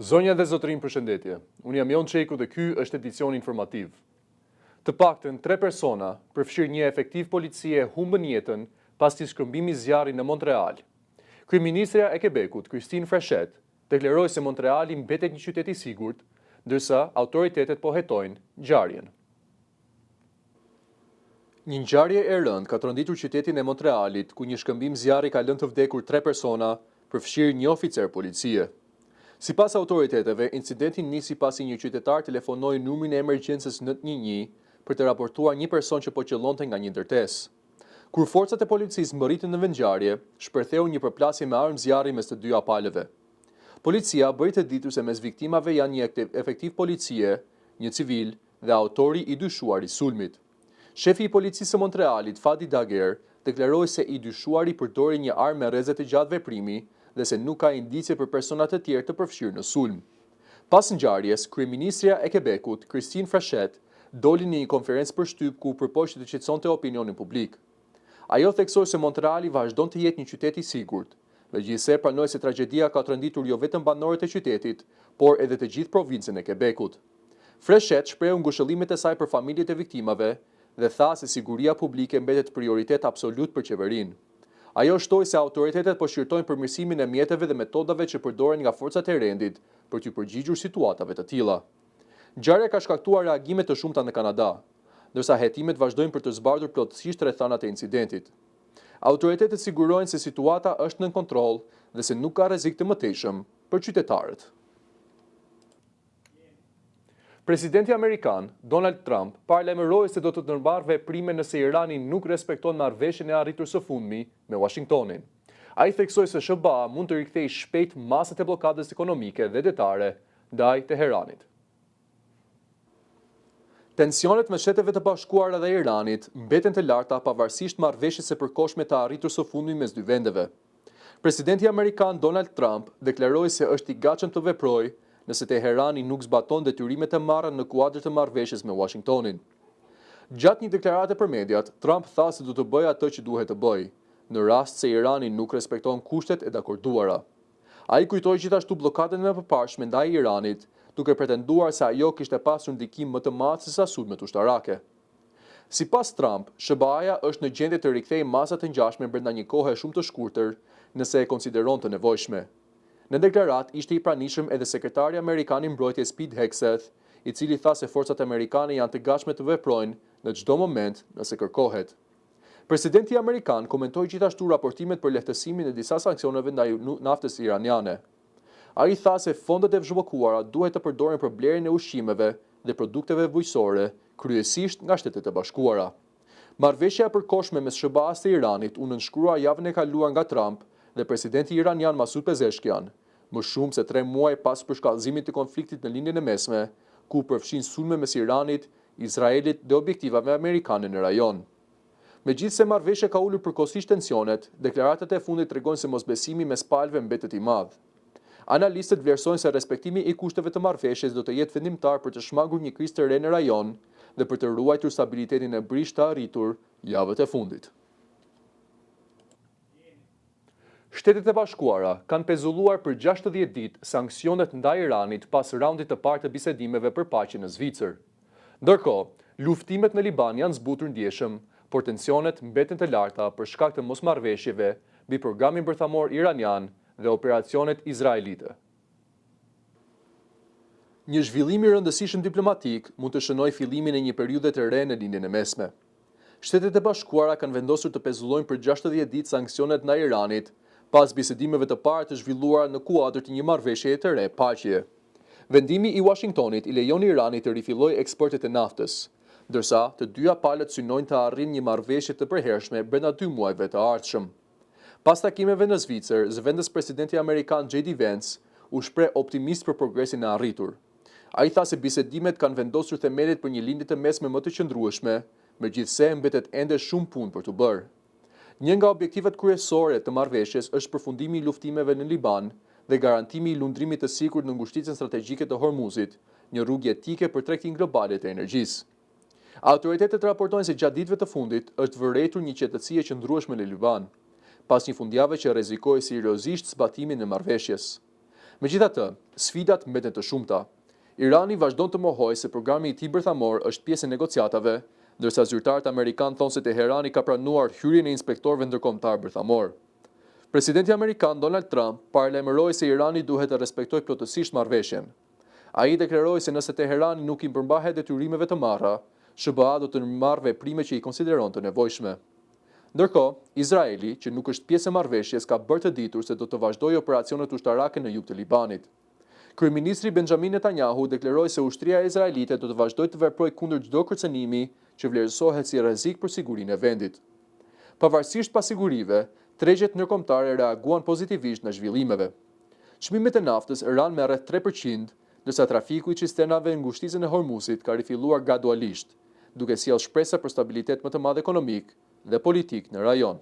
Zonja dhe zotërinj përshëndetje. Unë jam Jon Çeku dhe ky është edicioni informativ. Të paktën tre persona, përfshirë një efektiv policie, humbën jetën pas një shkëmbimi zjarri në Montreal. Kryeministrja e Quebecut, Christine Frechette, deklaroi se Montreali mbetet një qytet i sigurt, ndërsa autoritetet po hetojnë ngjarjen. Një ngjarje e rëndë ka tronditur qytetin e Montrealit, ku një shkëmbim zjarri ka lënë të vdekur tre persona, përfshirë një oficer policie. Sipas autoriteteve, incidenti nisi pasi një qytetar telefonoi numrin e emergjencës 911 për të raportuar një person që po qëllonte nga një ndërtesë. Kur forcat e policisë mbërritën në vendngjarje, shpërtheu një përplasje me armë zjarri mes të dyja palëve. Policia bëri të ditur se mes viktimave janë një efektiv policie, një civil dhe autori i dyshuar i sulmit. Shefi i policisë së Montrealit, Fadi Dagher, deklaroi se i dyshuari përdori një armë me rreze të gjatë veprimi dhe se nuk ka indicie për persona të tjerë të përfshirë në sulm. Pas ngjarjes, kryeministrja e Quebecut, Christine Frechette, doli në një konferencë për shtyp ku u përpoq të qetësonte opinionin publik. Ajo theksoi se Montreali vazhdon të jetë një qytet i sigurt, megjithëse pranoi se tragjedia ka tronditur jo vetëm banorët e qytetit, por edhe të gjithë provincën e Quebecut. Frechette shprehu ngushëllimet e saj për familjet e viktimave dhe tha se siguria publike mbetet prioritet absolut për qeverinë. Ajo shtoi se autoritetet po shqyrtojnë përmirësimin e mjeteve dhe metodave që përdoren nga forcat e rendit për t'iu përgjigjur situatave të tilla. Ngjarja ka shkaktuar reagime të shumta në Kanada, ndërsa hetimet vazhdojnë për të zbardhur plotësisht rrethanat e incidentit. Autoritetet sigurojnë se situata është nën kontroll dhe se nuk ka rrezik të mëtejshëm për qytetarët. Presidenti amerikan, Donald Trump, paralajmëroi se do të ndërmarrë veprime nëse Irani nuk respekton marrëveshjen e arritur së fundmi me Uashingtonin. Ai theksoi se SHBA mund të rikthejë shpejt masat e bllokadës ekonomike dhe detare ndaj Teheranit. Tensionet mes Shteteve të Bashkuara dhe Iranit mbeten të larta pavarësisht marrëveshjes së përkohshme të arritur së fundmi mes dy vendeve. Presidenti amerikan Donald Trump deklaroi se është i gatshëm të veprojë nëse Teherani nuk zbaton detyrimet e marra në kuadër të marrëveshjes me Uashingtonin. Gjatë një deklarate për mediat, Trump tha se do të bëjë atë që duhet të bëjë, në rast se Irani nuk respekton kushtet e dakorduara. Ai kujtoi gjithashtu bllokadën e mëparshme ndaj Iranit, duke pretenduar se ajo kishte pasur ndikim më të madh sesa sulmet ushtarake. Sipas Trump, SHBA-ja është në gjendje të rikthejë masa të ngjashme brenda një kohe shumë të shkurtër, nëse e konsideron të nevojshme. Në deklaratë ishte i pranishëm edhe sekretari amerikan i Mbrojtjes Pete Hegseth, i cili tha se forcat amerikane janë të gatshme të veprojnë në çdo moment nëse kërkohet. Presidenti amerikan komentoi gjithashtu raportimet për lehtësimin e disa sanksioneve ndaj naftës iraniane. Ai tha se fondet e zhbllokuara duhet të përdoren për blerjen e ushqimeve dhe produkteve bujqësore, kryesisht nga Shtetet e Bashkuara. Marrëveshja e përkohshme mes SHBA-së dhe Iranit u nënshkrua javën e kaluar nga Trump dhe presidenti iranian Masoud Pezeshkian, më shumë se tre muaj pas përshkallëzimit të konfliktit në Lindjen e Mesme, ku u përfshinë sulme mes Iranit, Izraelit dhe objektivave amerikane në rajon. Megjithëse marrëveshja ka ulur përkohësisht tensionet, deklaratat e fundit tregojnë se mosbesimi mes palëve mbetet i madh. Analistët vlerësojnë se respektimi i kushteve të marrëveshjes do të jetë vendimtar për të shmangur një krizë të re në rajon dhe për të ruajtur stabilitetin e brishtë të arritur javët e fundit. Shtetet e Bashkuara kanë pezulluar për 60 ditë sanksionet ndaj Iranit pas raundit të parë të bisedimeve për paqe në Zvicër. Ndërkohë, luftimet në Liban janë zbutur ndjeshëm, por tensionet mbeten të larta për shkak të mosmarrëveshjeve mbi programin bërthamor iranian dhe operacionet izraelite. Një zhvillim i rëndësishëm diplomatik mund të shënojë fillimin e një periudhe të re në Lindjen e Mesme. Shtetet e Bashkuara kanë vendosur të pezullojnë për 60 ditë sanksionet ndaj Iranit, pas bisedimeve të para të zhvilluara në kuadër të një marrëveshjeje të re paqeje. Vendimi i Uashingtonit i lejon Iranit të rifillojë eksportet e naftës, ndërsa të dyja palët synojnë të arrijnë një marrëveshje të përhershme brenda dy muajve të ardhshëm. Pas takimeve në Zvicër, zëvendës presidenti amerikan J.D. Vance u shpreh optimist për progresin e arritur. Ai tha se bisedimet kanë vendosur themelet për një lindje të mesme më të qëndrueshme, megjithëse mbetet ende shumë punë për t'u bërë. Një nga objektivat kryesore të marrëveshjes është përfundimi i luftimeve në Liban dhe garantimi i lundrimit të sigurt në ngushticën strategjike të Hormuzit, një rrugë jetike për tregtinë globale të energjisë. Autoritetet raportojnë se gjatë ditëve të fundit është vërejtur një qetësi e qëndrueshme në Liban, pas një fundjave që rrezikoi seriozisht zbatimin e marrëveshjes. Megjithatë, sfidat mbeten të shumta. Irani vazhdon të mohojë se programi i tij bërthamor është pjesë e negociatave, ndërsa zyrtarët amerikanë thonë se Teherani ka pranuar hyrjen e inspektorëve ndërkombëtarë bërthamorë. Presidenti amerikan Donald Trump paralajmëroi se Irani duhet të respektojë plotësisht marrëveshjen. Ai deklaroi se nëse Teherani nuk i përmbahet detyrimeve të marra, SHBA do të marrë veprime që i konsideron të nevojshme. Ndërkohë, Izraeli, që nuk është pjesë e marrëveshjes, ka bërë të ditur se do të vazhdojë operacionet ushtarake në jug të Libanit. Kryeministri Benjamin Netanyahu deklaroi se ushtria izraelite do të vazhdojë të veprojë kundër çdo kërcënimi që vlerësohet si rrezik për sigurinë e vendit. Pavarësisht pasigurive, tregjet ndërkombëtare reaguan pozitivisht ndaj zhvillimeve. Çmimet e naftës ranë me rreth 3%, ndërsa trafiku i cisternave në ngushticën e Hormuzit ka rifilluar gradualisht, duke sjellë shpresa për stabilitet më të madh ekonomik dhe politik në rajon.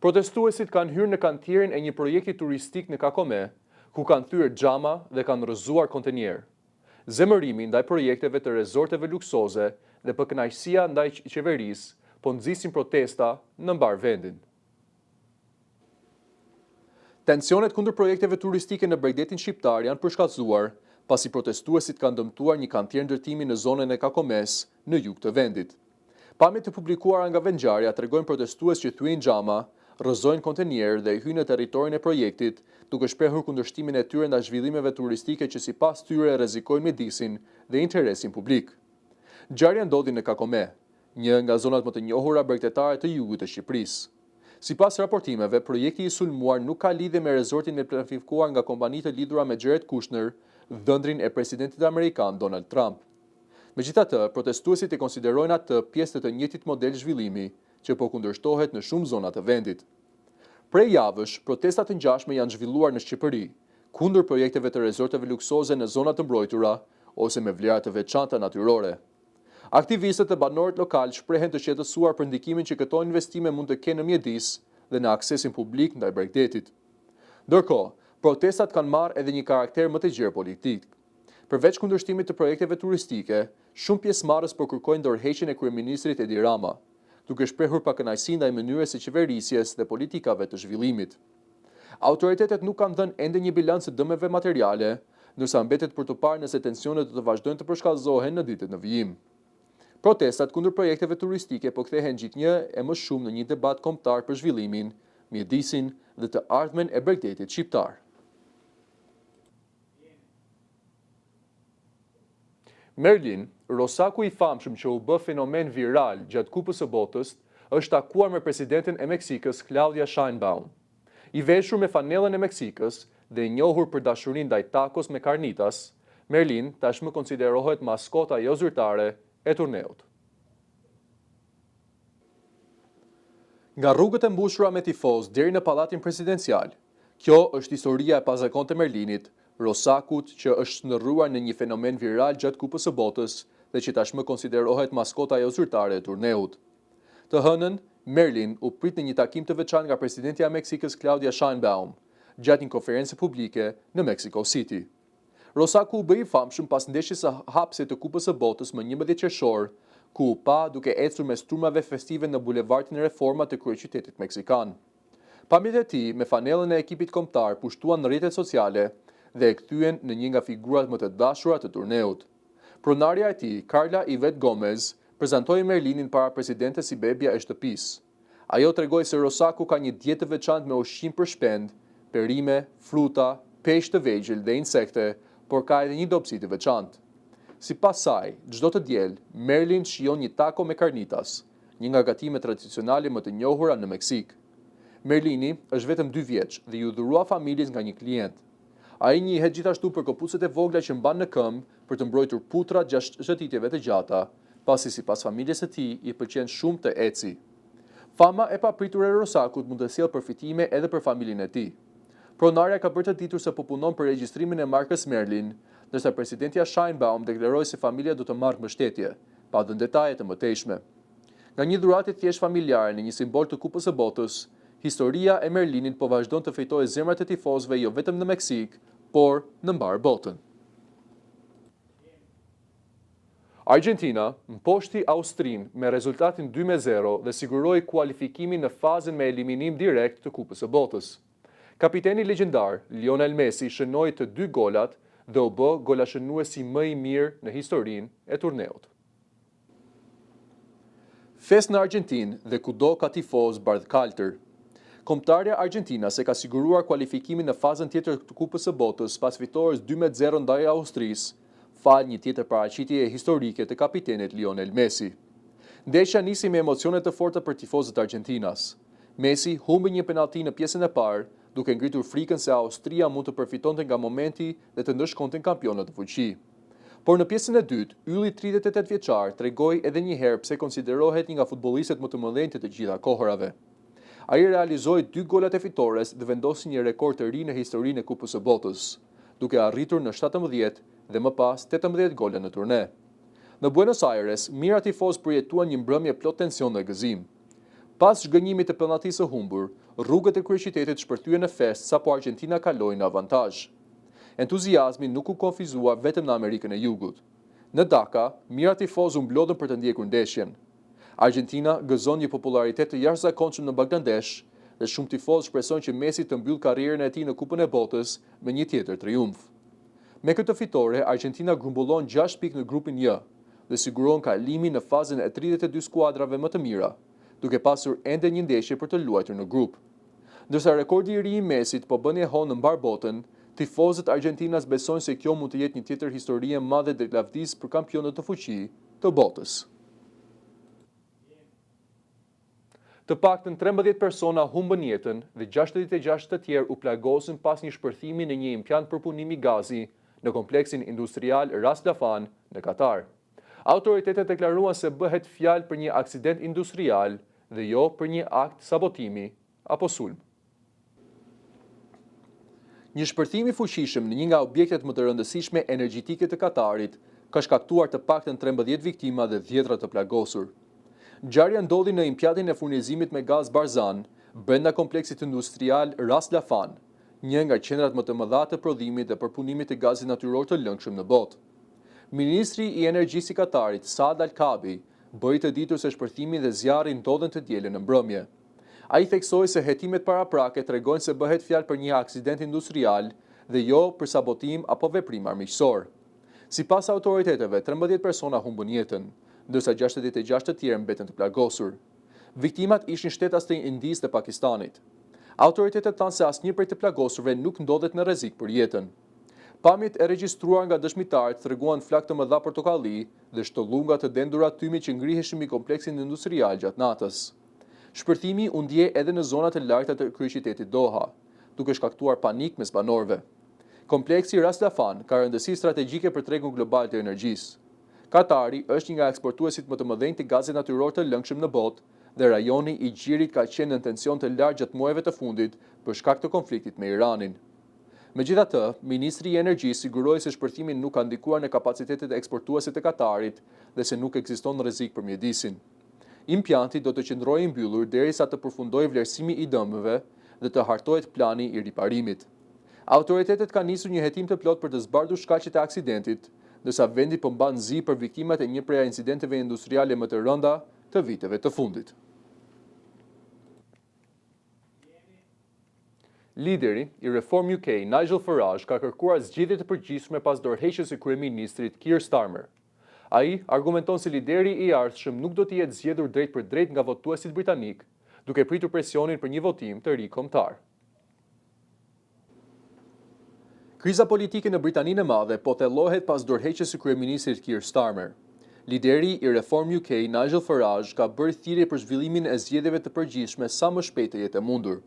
Protestuesit kanë hyrë në kantierin e një projekti turistik në Kakome, ku kanë thyer xhama dhe kanë rrëzuar kontenierë. Zemërimi ndaj projekteve të rezorteve luksoze dhe pakënaqësia ndaj qeverisë po nxisin protesta në mbarë vendin. Tensionet kundër projekteve turistike në bregdetin shqiptar janë përshkallëzuar, pasi protestuesit kanë dëmtuar një kantier ndërtimi në zonën e Kakomes, në jug të vendit. Pamjet e publikuara nga vendngjarja tregojnë protestues që thyejnë xhama, rrëzojnë kontenierë dhe hyjnë në territorin e projektit, duke shprehur kundërshtimin e tyre ndaj zhvillimeve turistike që sipas tyre rrezikojnë mjedisin dhe interesin publik. Ngjarja ndodhi në Kakome, një nga zonat më të njohura bregdetare të jugut të Shqipërisë. Sipas raportimeve, projekti i sulmuar nuk ka lidhje me rezortin e planifikuar nga kompani të lidhura me Jared Kushner, dhëndrin e presidentit amerikan Donald Trump. Megjithatë, protestuesit e konsiderojnë atë pjesë të të njëjtit model zhvillimi që po kundërshtohet në shumë zona të vendit. Prej javësh, protesta të ngjashme janë zhvilluar në Shqipëri, kundër projekteve të rezorteve luksoze në zona të mbrojtura ose me vlera të veçanta natyrore. Aktivistët dhe banorët lokalë shprehen të shqetësuar për ndikimin që këto investime mund të kenë në mjedis dhe në aksesin publik ndaj bregdetit. Ndërkohë, protestat kanë marrë edhe një karakter më të gjerë politik. Përveç kundërshtimit të projekteve turistike, shumë pjesëmarrës po kërkojnë dorëheqjen e kryeministrit Edi Rama, duke shprehur pakënaqësi ndaj mënyrës së qeverisjes dhe politikave të zhvillimit. Autoritetet nuk kanë dhënë ende një bilanc të dëmeve materiale, ndërsa mbetet për t'u parë nëse tensionet do të vazhdojnë të përshkallëzohen në ditët në vijim. Protestat kundër projekteve turistike po kthehen gjithnjë e më shumë në një debat kombëtar për zhvillimin, mjedisin dhe të ardhmen e bregdetit shqiptar. Merlin, Rosaku i famshëm që u bë fenomen viral gjatë Kupës së Botës, është takuar me presidenten e Meksikës Claudia Sheinbaum. I veshur me fanellën e Meksikës dhe i njohur për dashurinë ndaj takos me carnitas, Merlin tashmë konsiderohet maskota jozyrtare e turneut. Nga rrugët e mbushura me tifozë deri në pallatin presidencial, kjo është historia e pazakontë e Merlinit, Rosakut që është shndërruar në një fenomen viral gjatë Kupës së Botës dhe që tashmë konsiderohet maskota jozyrtare e turneut. Të hënën, Merlin u prit në një takim të veçantë nga presidentja e Meksikës Claudia Sheinbaum, gjatë një konference publike në Mexico City. Rosaku u bë i famshëm pas ndeshjes së hapëse të Kupës së Botës më 11 qershor, ku u pa duke ecur mes turmave festive në bulevardin Reforma të kryeqytetit meksikan. Pamjet e tij me fanellën e ekipit kombëtar pushtuan rrjetet sociale dhe e kthyen në një nga figurat më të dashura të turneut. Pronarja e tij, Carla Yvette Gomez, prezantoi Merlinin para presidentes si bebja e shtëpisë. Ajo tregoi se Rosaku ka një dietë të veçantë me ushqim për shpendë, perime, fruta, peshq të vegjël dhe insekte, por ka edhe një dobësi të veçantë. Sipas saj, çdo të diel, Merlin shijon një tako me carnitas, një nga gatimet tradicionale më të njohura në Meksikë. Merlini është vetëm 2 vjeç dhe iu dhurua familjes nga një klient. Ai njihet gjithashtu për këpucët e vogla që mban në këmbë për të mbrojtur putrat gjatë shëtitjeve të gjata, pasi sipas familjes së tij i pëlqen shumë të eci. Fama e papritur e Rosakut mund të sjellë përfitime edhe për familjen e tij. Pronarja ka bërë të ditur se po punon për regjistrimin e markës Merlin, ndërsa presidentja Sheinbaum deklaroi se familja do të marrë mbështetje, pa dhënë detaje të mëtejshme. Nga një dhuratë e thjeshtë familjare në një simbol të Kupës së Botës, historia e Merlinit po vazhdon të fitojë zemrat e tifozëve jo vetëm në Meksikë, por në mbarë botën. Argjentina mposhti Austrinë me rezultatin 2-0 dhe siguroi kualifikimin në fazën me eliminim direkt të Kupës së Botës. Kapiteni legjendar, Lionel Messi shënoi të dy golat dhe u bë golashënuesi më i mirë në historinë e turneut. Festë në Argjentinë dhe kudo ka tifozë bardhkaltër. Kombëtarja argjentinase ka siguruar kualifikimin në fazën tjetër të Kupës së Botës pas fitores 2-0 ndaj Austrisë, falë një tjetër paraqitjeje historike të kapitenit Lionel Messi. Ndeshja nisi me emocione të forta për tifozët argjentinas. Messi humbi një penallti në pjesën e parë, duke ngritur frikën se Austria mund të përfitonte nga momenti dhe të ndëshkonte kampionët në fuqi. Por në pjesën e dytë, ylli 38 vjeçar tregoi edhe një herë pse konsiderohet një nga futbollistët më të mëdhenj të të gjitha kohërave. Ai realizoi dy golat e fitores dhe vendosi një rekord të ri në historinë e Kupës së Botës, duke arritur në 17 dhe më pas 18 gola në turne. Në Buenos Aires, mijëra tifozë përjetuan një mbrëmje plot tension dhe gëzim. Pas zhgënjimit të penalltisë së humbur, rrugët e kryeqytetit shpërthyen në festë sapo Argentina kaloi në avantazh. Entuziazmi nuk u kufizua vetëm në Amerikën e Jugut. Në Dhaka, mijëra tifozë u mblodhën për të ndjekur ndeshjen. Argentina gëzon një popularitet të jashtëzakonshëm në Bangladesh dhe shumë tifozë shpresojnë që Messi të mbyllë karrierën e tij në Kupën e Botës me një tjetër triumf. Me këtë fitore, Argentina grumbullon 6 pikë në grupin J dhe siguron kalimin në fazën e 32 skuadrave më të mira, duke pasur ende një ndeshje për të luajtur në grup. Ndërsa rekordi i ri i Messit po bën jehonë në mbarë botën, tifozët argjentinas besojnë se kjo mund të jetë një tjetër histori e madhe drejt lavdisë për kampionët në fuqi të botës. Të paktën 13 persona humbën jetën dhe 66 të tjerë u plagosën pas një shpërthimi në një impiant përpunimi gazi në kompleksin industrial Ras Lafan në Katar. Autoritetet deklaruan se bëhet fjalë për një aksident industrial dhe jo për një akt sabotimi apo sulm. Një shpërthim i fuqishëm në një nga objektet më të rëndësishme energjetike të Katarit ka shkaktuar të paktën 13 viktima dhe dhjetra të plagosur. Ngjarja ndodhi në impiantin e furnizimit me gaz Barzan, brenda kompleksit industrial Ras Lafan, një nga qendrat më të mëdha të prodhimit dhe përpunimit të gazit natyror të lëngshëm në botë. Ministri i Energjisë i Katarit, Saad Al-Kabi, bëri të ditur se shpërthimi dhe zjarri ndodhën të dielën në mbrëmje. Ai theksoi se hetimet paraprake tregojnë se bëhet fjalë për një aksident industrial dhe jo për sabotim apo veprim armiqësor. Sipas autoriteteve, 13 persona humbën jetën, ndërsa 66 të tjerë mbetën të plagosur. Viktimat ishin shtetas të Indisë dhe Pakistanit. Autoritetet thanë se asnjë prej të plagosurve nuk ndodhet në rrezik për jetën. Pamjet e regjistruar nga dëshmitarët treguan flakë të mëdha portokalli dhe shtëllunga të dendura tymi që ngriheshin mbi kompleksin industrial gjatë natës. Shpërthimi u ndje edhe në zonat e largëta të kryeqytetit Doha, duke shkaktuar panik mes banorëve. Kompleksi Ras Lafan ka rëndësi strategjike për tregun global të energjisë. Katari është një nga eksportuesit më të mëdhenj të gazit natyror të lëngshëm në botë dhe rajoni i Gjirit ka qenë në tension të lartë gjatë muajve të fundit për shkak të konfliktit me Iranin. Megjithatë, Ministri i Energjisë siguroi se shpërthimi nuk ka ndikuar në kapacitetet eksportuese të Katarit dhe se nuk ekziston rrezik për mjedisin. Impianti do të qëndrojë i mbyllur derisa të përfundojë vlerësimi i dëmeve dhe të hartohet plani i riparimit. Autoritetet kanë nisur një hetim të plotë për të zbardhur shkaqet e aksidentit, ndërsa vendi po mban zi për viktimat e një prej incidenteve industriale më të rënda të viteve të fundit. Lideri i Reform UK, Nigel Farage, ka kërkuar zgjedhje të përgjithshme pas dorëheqjes së kryeministrit Keir Starmer. Ai argumenton se lideri i ardhshëm nuk do të jetë zgjedhur drejtpërdrejt nga votuesit britanik, duke pritur presionin për një votim të ri kombëtar. Kriza politike në Britaninë e Madhe po thellohet pas dorëheqjes së kryeministrit Keir Starmer. Lideri i Reform UK, Nigel Farage, ka bërë thirrje për zhvillimin e zgjedhjeve të përgjithshme sa më shpejt të jetë e mundur.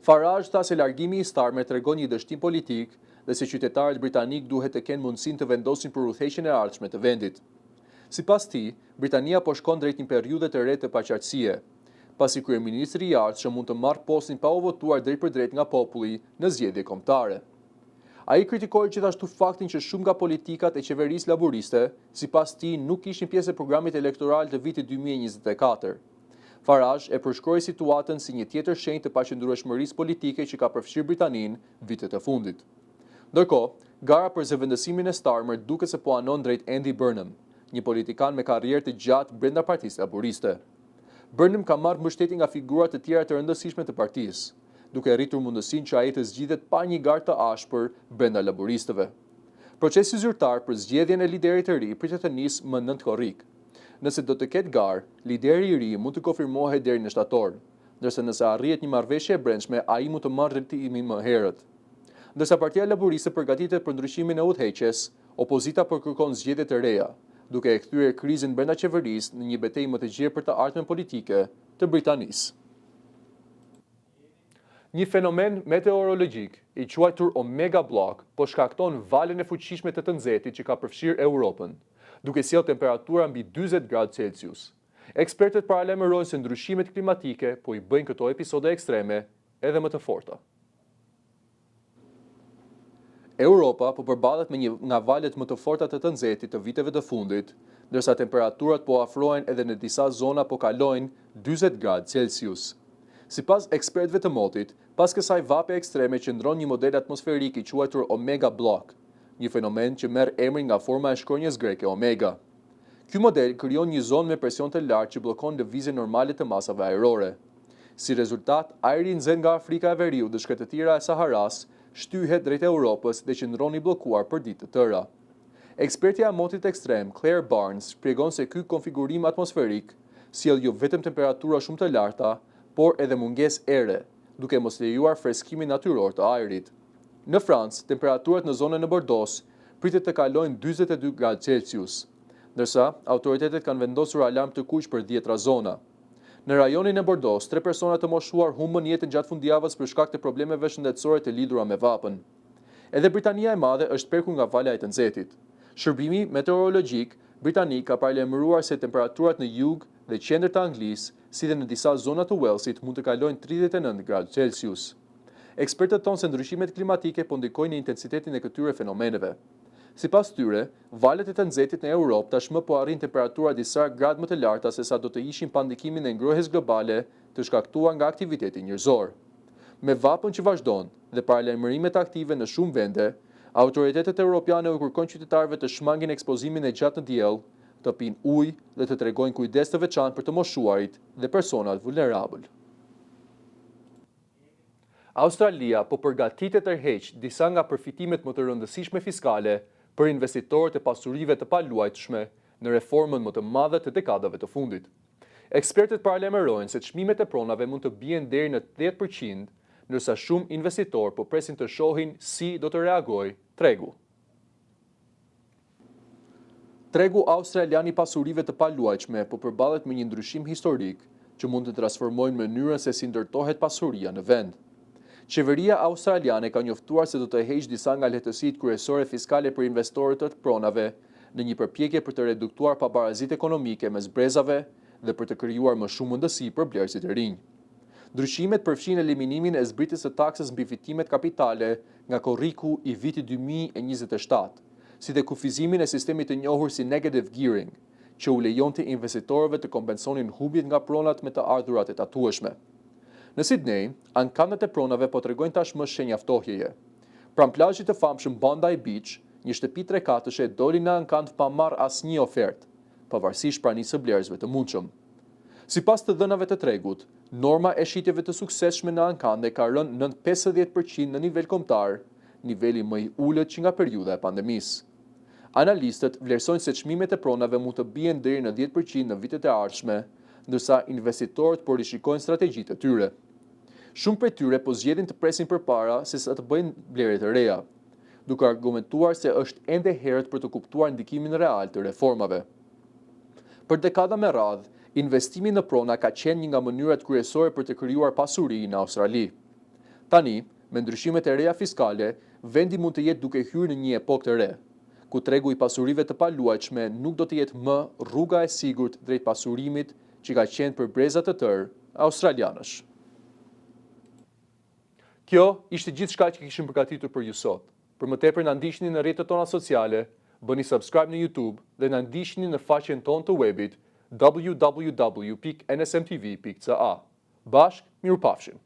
Farage tha se largimi i Starmer tregon një dështim politik dhe se qytetarët britanik duhet të kenë mundësinë të vendosin për udhëheqjen e ardhshme të vendit. Sipas tij, Britania po shkon drejt një periudhe të re të paqartësie, pasi kryeministri i ardhshëm mund të marrë postin pa u votuar drejtpërdrejt nga populli në zgjedhje kombëtare. Ai kritikoi gjithashtu faktin që shumë nga politikat e qeverisë laboriste, sipas tij, nuk ishin pjesë e programit elektoral të vitit 2024. Farage e përshkroi situatën si një tjetër shenjë të paqëndrueshmërisë politike që ka përfshirë Britaninë vitet e fundit. Ndërkohë, gara për zëvendësimin e Starmer duket se po anon drejt Andy Burnham, një politikan me karrierë të gjatë brenda Partisë Laburiste. Burnham ka marrë mbështetje nga figura të tjera të rëndësishme të partisë, duke rritur mundësinë që ai të zgjidhet pa një garë të ashpër brenda laburistëve. Procesi zyrtar për zgjedhjen e liderit të ri pritet të nisë më 9 korrik. Nëse do të ketë garë, lideri i ri mund të konfirmohet deri në shtator, ndërsa nëse arrihet një marrëveshje e brendshme, ai mund të marrë drejtimin më herët. Ndërsa Partia Laburiste përgatitet për ndryshimin e udhëheqjes, opozita po kërkon zgjedhje të reja, duke e kthyer krizën brenda qeverisë në një betejë më të gjerë për të ardhmen politike të Britanisë. Një fenomen meteorologjik i quajtur Omega Block po shkakton valën e fuqishme të të nxehtit që ka përfshirë Europën, duke sjellë temperatura mbi 40 gradë Celsius. Ekspertët paralajmërojnë se ndryshimet klimatike po i bëjnë këto episode ekstreme edhe më të forta. Europa po përballet me një nga valët më të forta të të nxehtit të viteve të fundit, ndërsa temperaturat po afrohen edhe në disa zona po kalojnë 40 gradë Celsius. Sipas ekspertëve të motit, pas kësaj vape ekstreme qëndron një model atmosferik i quajtur Omega Block, një fenomen që merr emrin nga forma e shkronjës greke omega. Ky model krijon një zonë me presion të lartë që bllokon lëvizjen normale të masave ajrore. Si rezultat, ajri i nxehtë nga Afrika e Veriut dhe shkretëtira e Saharas shtyhet drejt Europës dhe qëndron i bllokuar për ditë të tëra. Ekspertja e motit ekstrem, Claire Barnes, shpjegon se ky konfigurim atmosferik sjell jo vetëm temperatura shumë të larta, por edhe mungesë ere, duke mos lejuar freskimin natyror të ajrit. Në Francë, temperaturat në zonën e Bordeaux pritet të kalojnë 42 gradë Celsius, ndërsa autoritetet kanë vendosur alarm të kuq për dhjetra zona. Në rajonin e Bordeaux, tre persona të moshuar humbën jetën gjatë fundjavës për shkak të problemeve shëndetësore të lidhura me vapën. Edhe Britania e Madhe është prekur nga vala e të nxehtit. Shërbimi meteorologjik britanik ka paralajmëruar se temperaturat në jug dhe qendër të Anglisë, si dhe në disa zona të Walesit mund të kalojnë 39 gradë Celsius. Ekspertët thonë se ndryshimet klimatike po ndikojnë në intensitetin e këtyre fenomeneve. Sipas tyre, valët e të nxehtit në Europë tashmë po arrijnë temperatura disa gradë më të larta se sa do të ishin pa ndikimin e ngrohjes globale të shkaktuar nga aktiviteti njerëzor. Me vapën që vazhdon dhe paralajmërimet aktive në shumë vende, autoritetet europiane u kërkojnë qytetarëve të shmangin ekspozimin e gjatë në diell, të pinë ujë dhe të tregojnë kujdes të veçantë për të moshuarit dhe personat vulnerabël. Australia po përgatitet të tërheqë disa nga përfitimet më të rëndësishme fiskale për investitorët e pasurive të paluajtshme në reformën më të madhe të dekadave të fundit. Ekspertët paralajmërojnë se çmimet e pronave mund të bien deri në 10%, ndërsa shumë investitorë po presin të shohin si do të reagojë tregu. Tregu australian i pasurive të paluajtshme po përballet me një ndryshim historik që mund të transformojë mënyrën se si ndërtohet pasuria në vend. Qeveria australiane ka njoftuar se do të heqë disa nga lehtësitë kryesore fiskale për investorët të pronave në një përpjekje për të reduktuar pabarazitë ekonomike mes brezave dhe për të krijuar më shumë mundësi për blerësit e rinj. Ndryshimet përfshijnë eliminimin e zbritjes së taksës mbi fitimet kapitale nga korriku i vitit 2027, si dhe kufizimin e sistemit të njohur si negative gearing, që u lejonte investitorëve të kompensonin humbjet nga pronat me të ardhurat e tatueshme. Në Sydney, ankandet e pronave po tregojnë tashmë shenja ftohjeje. Pranë plazhit të famshëm Bondi Beach, një shtëpi trekatëshe doli në ankand pa marrë asnjë ofertë, pavarësisht pranisë së blerësve të mundshëm. Sipas të dhënave të tregut, norma e shitjeve të suksesshme në ankande ka rënë nën 50% në nivel kombëtar, niveli më i ulët që nga periudha e pandemisë. Analistët vlerësojnë se çmimet e pronave mund të bien deri në 10% në vitet e ardhshme, ndërsa investitorët po rishikojnë strategjitë e tyre. Shumë prej tyre po zgjedhin të presin përpara se sa të bëjnë blerje të reja, duke argumentuar se është ende herët për të kuptuar ndikimin real të reformave. Për dekada me radhë, investimi në prona ka qenë një nga mënyrat kryesore për të krijuar pasuri në Australi. Tani, me ndryshimet e reja fiskale, vendi mund të jetë duke hyrë në një epokë të re, ku tregu i pasurive të paluajtshme nuk do të jetë më rruga e sigurt drejt pasurimit që ka qenë për breza të tërë australianësh. Kjo ishte gjithçka që kishim përgatitur për ju sot. Për më tepër na ndiqni në rrjetet tona sociale, bëni subscribe në YouTube dhe na ndiqni në faqen tonë të webit www.nsmtv.ca. Bashkë, mirupafshim!